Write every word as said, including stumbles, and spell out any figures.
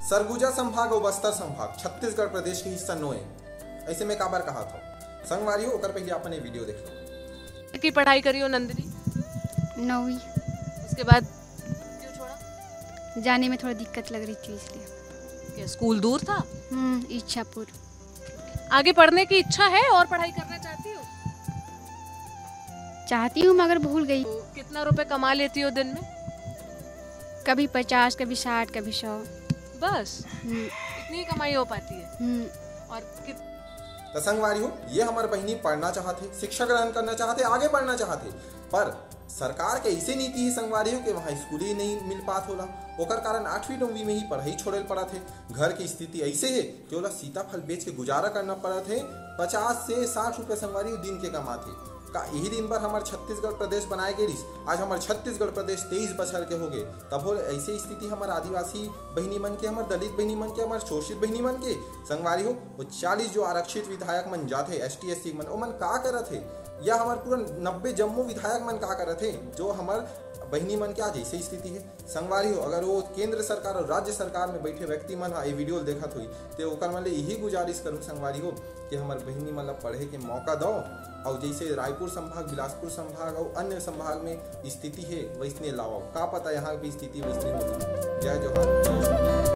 सरगुजा संभाग अउ बस्तर संभाग छत्तीसगढ़ प्रदेश के हिस्सा नोए, ऐसे में काबर कहा था संगवारी हो, ओकर पहले अपन ये वीडियो देख लो। की पढ़ाई करी हो नंदिनी? नौवीं। उसके बाद क्यों छोड़ा? जाने में थोड़ा दिक्कत लग रही थी, इसलिए। क्या स्कूल दूर था? हम्म, इच्छापुर। आगे पढ़ने की इच्छा है और पढ़ाई करना चाहती हो? चाहती हूँ, मगर भूल गई। तो कितना रुपए कमा लेती हो दिन में? कभी पचास, कभी साठ, कभी सौ। बस हम्म, इतनी ही कमाई हो पाती है। हम्म। और कित... तो संगवारी हो, ये हमार बहिनी पढ़ना चाहत हे, शिक्षा ग्रहण करना चाहत हे, आगे बढ़ना चाहत हे, पर सरकार के ऐसे नीति ही संगवारी हो कि वहाँ स्कूल ही नहीं मिल पात होला। ओकर कारण आठवीं नौवीं में ही पढ़ाई छोड़े ल पड़त हे। घर की स्थिति ऐसे हे कि ओला सीताफल बेच के गुजारा करना पड़त हे, पचास से साठ रुपये संगवारी हो दिन के कमात हे। का यही दिन बर हमार छत्तीसगढ़ प्रदेश बनाए गे रिस? आज हमार छत्तीसगढ़ प्रदेश तेईस बछर के हो गे, तभो ऐसे स्थिति हमार आदिवासी बहिनी मन के, हमार दलित बहिनी मन के, हमार शोषित बहिनी मन के। संगवारी हो, वो चालीस जो आरक्षित विधायक मन जाथे, एस टी एस सी मन, ओमन का करत हे? या हमार पूरा नब्बे जम्मो विधायक मन का करत हे, जो हमार बहिनी मन के आज ऐसे स्थिति हे? संगवारी हो, अगर वो केंद्र सरकार और राज्य सरकार में बैठे व्यक्ति मन हा ये वीडियो ल देखत होई, ते ओकर मन ले यही गुजारिश करूँ संगवारी हो कि हमार बहिनी मन ला पढ़े के मौका दो, और जैसे रायपुर संभाग, बिलासपुर संभाग और अन्य संभाग में स्थिति हे, वैसने लाओ। का पता यहाँ की स्थिति वैसने हो। जय जोहार, जय श्री राम।